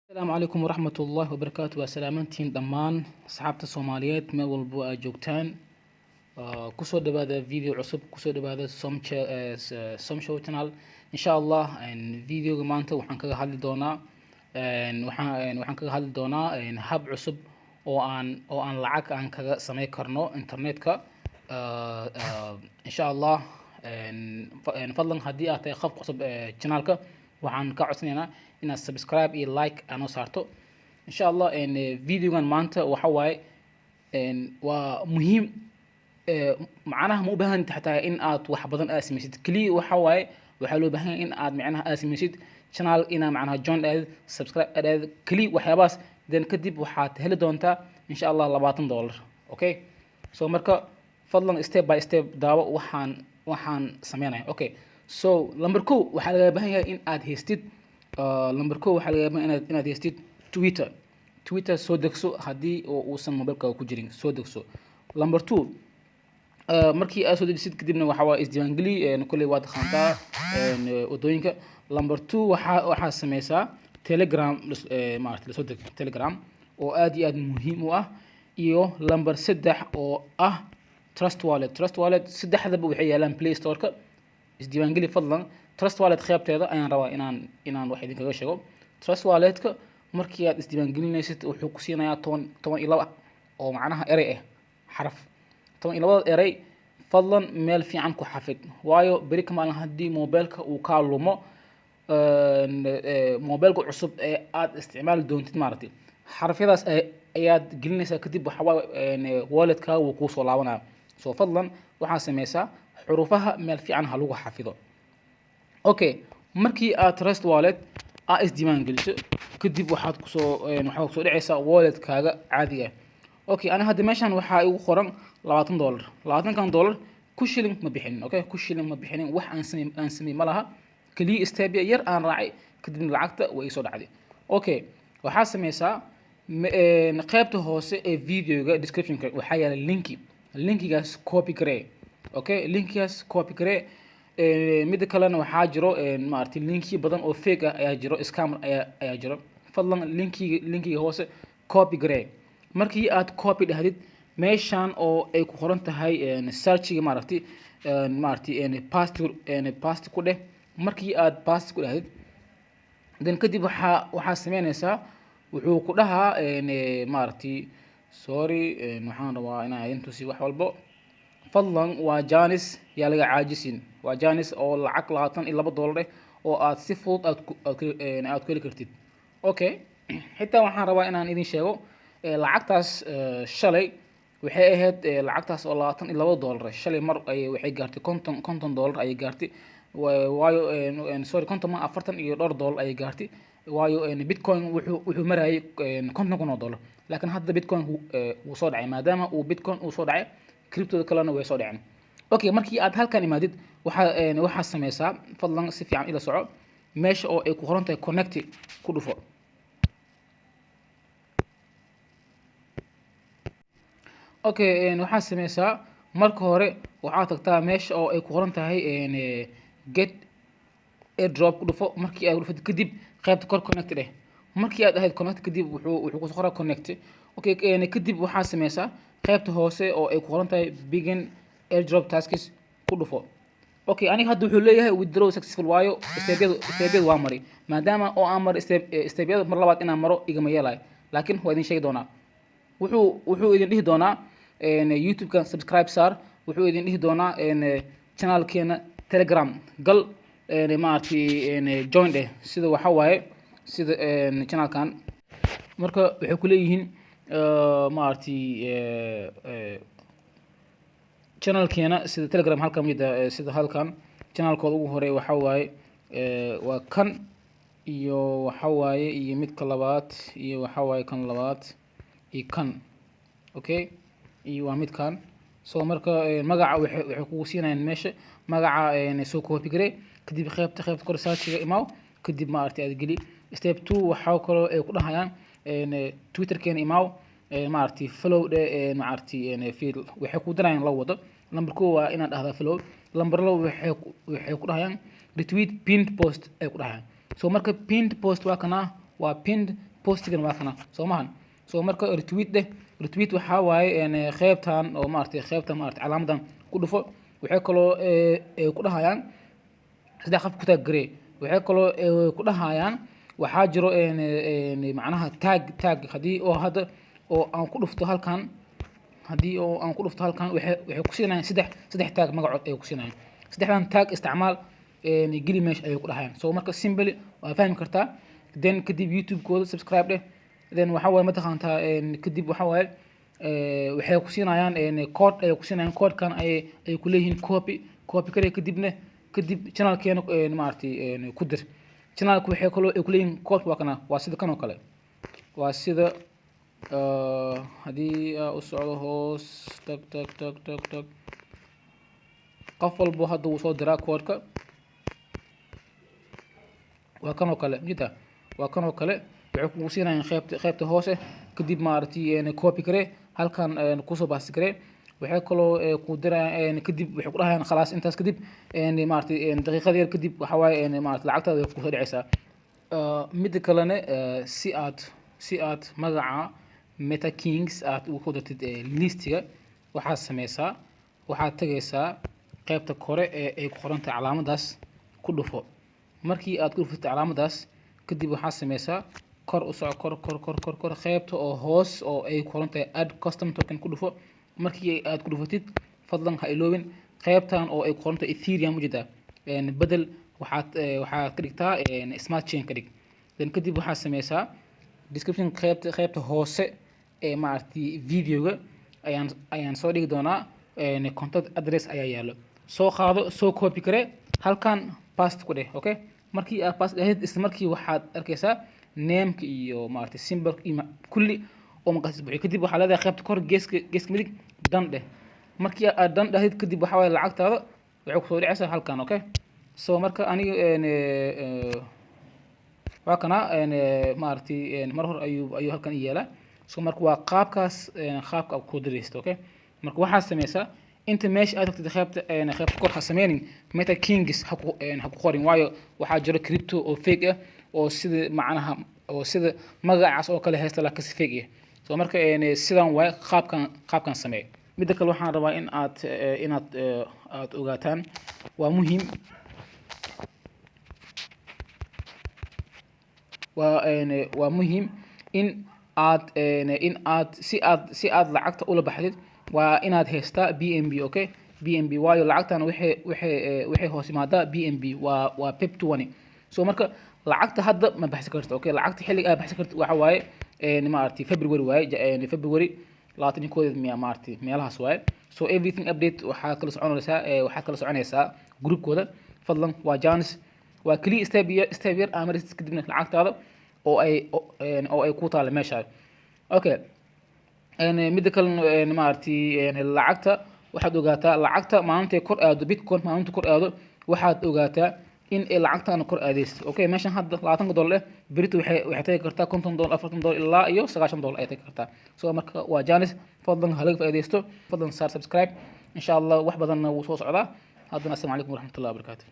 Asalaamu calaykum waraxmat ullaahi wabarakaatu. Waa salaamantiin dhammaan asxaabta Soomaaliyeed meel walbo aad joogtaan. Kusoo dhawaada video cusub, kusoo dhawaada Somshow channel. Insha Allah videoga maanta waxaan kaga hadli doonaa waxaan kaga hadli doonaa hab cusub oo aan lacag aan kaga sameyn karno internetka, insha Allah. Fadlan haddii aad tahay qof cusub channelka, waxaan ka codsanaynaa inaad subscribe iyo like aad noo saarto, insha Allah. Videogan maanta waxa waaye waa muhiim. Macnaha ma u baahan xataa in aad wax badan aad samaysid. Keliya waxa waaye waxaa loo baahan yahay in aad macnaha aad samaysid channel, inaa macnaha join aadid, subscribe aad aadid, keliya waxyaabahaas. Then kadib waxaad heli doontaa, insha Allah, $20. Okay, so marka fadlan step by step daawo waxaan sameynaya. Okay, so number 1 waxaa lagaga baahan yahay in aad haystid, number 1 waxaa lagaga baahan inaad haystid Twitter. Twitter soo degso haddii oo uusan mobilkaaga ku jirin, soo degso. Number 2, markii aad soo dejisid kadibna waxa waa isdiiwaangeli. Kolley waa taqaantaa wadooyinka. Number 2, waxaa sameysaa Telegram, maarata lasoo deg Telegram oo aad iyo aad muhiim u ah, iyo number 3 oo ah Trust Wallet. Trust Wallet saddexdaba waxay yaalaan Play Store-ka. Isdiiwaangeli fadlan. Trust Wallet qeybteeda ayaan rabaa inaan wax idinkaga sheego. Trust Wallet-ka markii aad isdiiwaangelinaysid wuxuu ku siinayaa 12 oo macnaha erey ah, xaraf. 12-da erey fadlan meel fiican ku xafid, waayo beri ka maalin haddii mobilka uu kaa lumo, mobilka cusub ee aad isticmaali doontid, maaragtay, xarafyadaas ayaad gelinaysaa. Kadib waxa waaye walletkaaga wuu kuusoo laabanaya. So fadlan waxaa sameysaa xurufaha meel fiican ha lagu xafido. Okay, markii aad Trust Wallet aa isdiiwaan geliso kadib, waxaad kusoo dhacaysaa walletkaaga caadiga ah. Okay, ana hadda meeshan waxaa igu qoran $20. 20-kan dollar ku shilling ma bixinin. Okay, ku shilling ma bixinin. Wax aan samey ma laha. Keliya step yar aan raacay, kadibna lacagta way isoo dhacday. Okay, waxaa sameysaa qaybta hoose ee videoga descriptionka waxaa yaala linki. Linkigaas copy garee. Okay, linkigaas copy garee. Midda kalena waxaa jiro maaragtay linkiyo badan oo fake ah ayaa jiro, scammer ayaa jiro. Fadlan linkiga hoose copy garee. Markii aad copy dhahdid, meeshan oo ay ku qoran tahay searchiga, maaragtay, paste ku dheh. Markii aad paste ku dhahdid, then kadib waxaa sameynaysaa, wuxuu ku dhahaa maaragtay, sorry, waxaan rabaa inaan idin tusiyo wax walbo. Fadlan waa chance, yaa laga caajisin. Waa chance oo lacag $22 eh oo aad si fudud aad ku heli kartid. Okay, xitaa waxaan rabaa inaan idin sheego lacagtaas shalay waxay ahayd lacagtaas oo $22 eh, shalay mar ay waxay gaartay $50 ayay gaartay. Waayo sorry, 50 ma, afartan iyo dhowr dollar ayay gaartay, waayo Bitcoin wuxuu marayay $50,000. Laakiin hadda Bitcoin wuu soo dhacay. Maadaama uu Bitcoin uu soo dhacay, cryptoda kalena way soo dhaceen. Okay, markii aad halkan imaadid, waxaa sameysaa, fadlan si fiican ila soco, meesha oo ay ku qoran tahay connect ku dhufo. Okay, waxaa sameysaa marka hore waxaa tagtaa meesha oo ay ku qoran tahay get airdrop, ku dhufo. Markii aad dhufatid kadib, qaybta kor connect dheh. Markii aad ahayd connect kadib, wuxuu kusoo qoraa connect. Okay, kadib waxaa sameysaa qaybta hoose oo ay ku qoran tahay begin airdrop tasks ku dhufo. Okay, aniga hadda wuxuu leeyahay withdraw successful, waayo stepyada waa maray. Maadaama oo aan maray stepyada, mar labaad inaan maro igama yeelayo, laakiin waa idin sheegi doonaa. Wuxuu idin dhihi doonaa YouTube-ka subscribe saar. Wuxuu idin dhihi doonaa channelkeena Telegram gal, maaragtay, join dheh. Sida waxa waaye sida channelkan marka waxay ku leeyihiin maaragtay channelkeena sida Telegram halkan mid sida halkan channelkooda ugu horeeya waxa waaye waa kan, iyo waxa waaye iyo midka labaad, iyo waxa waaye kan labaad, iyo kan. Okay, iyo waa midkan. So marka magaca waxay kugu siinayaan meesha magaca. Soo copy garee, kadib qaybta kor searchiga imaaw, kadib maaragtay aad geli. Step 2, waxaa kaloo ay ku dhahayaan Twitterkeena imaaw, maaragtay follow dhe, maaragtay feed. Waxay ku darayaan laba wado. Number 1 waa inaad dhahdaa follow. Number 2, waxay ku dhahayaan retweet pinned post ay ku dhahayaan. So marka pinned post waa kana, waa pinned Postigan waa kana, soo mahan? So marka retweet dheh. Retweet waxaa waaye qeybtan oo maaragtay, qeybtan maaragtay calaamadan ku dhufo. Waxay kaloo ku dhahayaan saddex qof ku tag garee. Waxay kaloo ku dhahayaan waxaa jiro macnaha tag. Haddii oo hadda oo aan ku dhufto halkan, haddii oo aan ku dhufto halkan, waxay ku siinayaan saddex tag magacood ay ku siinayaan. Saddexdan tag isticmaal, geli meesha ayay ku dhahayaan. So marka simply waa fahmi kartaa. Then kadib YouTube-kooda subscribe dheh. Then waxa waaye mataqaantaa, kadib waxa waaye waxay ku siinayaan code ayay ku siinayaan. Code-kan ayay ku leeyihiin copy kare. Kadibna kadib channelkeena maaragtay ku dir channelka. Waxay kaloo ay ku leeyihiin code waa kana, waa sida kan oo kale, waa sida haddii aa u socdo hoos, tag tag tag tag tag. Qof walbo hadda wuu soo diraa code-ka. Waa kan oo kale jida, waa kan oo kale. Waxay kugu siinayaan qaybta hoose. Kadib maaragtay copy kare, halkan kusoo paste kare. Waxay kaloo ku dirayaan kadib, waxay ku dhahayaan khalaas. Intaas kadib maaragtay daqiiqad yar kadib waxa waaye maaragtay lacagtaada way kusoo dhacaysaa. Midda kalena si aad magaca Meta Kings aad ugu ku dartid listiga, waxaad sameysaa, waxaad tagaysaa qaybta kore ee ay ku qoran tahay calaamadaas, ku dhufo. Markii aad ku dhufatid calaamadaas kadib, waxaad sameysaa kor u soco, kor kor kor kor kor, qaybta oo hoos oo ay ku qoran tahay add custom token ku dhufo. Markii aad ku dhufatid, fadlan ha iloobin qaybtan oo ay ku qoran tahay Ethereum ujeedaa, bedel. Waxaad ka dhigtaa Smart Chain ka dhig. Then kadib waxaad sameysaa description qaybta hoose ee maaragtay videoga ayaan soo dhigi doonaa. Contact address ayaa yaalo, soo qaado, soo copy kare, halkan paste ku dheh. Okay, markii aad paste dhahdid, isla markii waxaad arkaysaa nameka iyo maaragtay symbolka iyo kulli oo markaas buuxiyo. Kadib waxaa leedahay qaybta kor, geeska midig, done dheh. Markii aad done dhahdid kadib, waxaa waaye lacagtaada waxay kusoo dhacaysaa halkan. Okay, so marka aniga waa kana maaragtay mar hore ayuu halkan i yeelaa. So marka waa qaabkaas qaabka aad ku diraysto. Okay, marka waxaad sameysaa inta meesha aad tagtid, qaybta kor ha sameynin Meta Kings, ha ku qorin, waayo waxaa jiro crypto oo fake ah oo sida macnaha oo sida magacaas oo kale haysta laakiin si fake ah. So marka sidan waay qaabkan sameey. Midda kale waxaan rabaa in aad inaad aad ogaataan, waa muhiim, waa muhiim in aad in aad si aad si aad lacagta ula baxdid waa inaad haystaa BNB. Okay, BNB, waayo lacagtan waxay hoos imaadaa BNB, waa BEP 20. So marka lacagta hadda ma baxsan karto. Okay, lacagta xilliga aad baxsan karto waxa waaye maaragtay February waaye, February 21-deed miya, maaragtay meelahaas waaye. So everything update waxaad kala soconaysaa groupkooda. Fadlan waa chance, waa keliya step yar aa marisid, kadibna lacagtaada oo ay ku taala meesha. Okay, midda kalena maaragtay lacagta waxaad ogaataa, lacagta maalintay kor aado, Bitcoin maalinta kor aado, waxaad ogaataa in ay lacagtaana kor aadeyso. Okay, meeshan hadda $20 eh, berito waxay tagi kartaa $50, $40, ilaa iyo $90 ay tagi kartaa. So marka waa chance, fadlan ha laga faa'iidaysto. Fadlan saar subscribe, insha Allah wax badanna wuu soo socdaa. Haddana assalaamu calaykum waraxmatullahi wabarakaatu.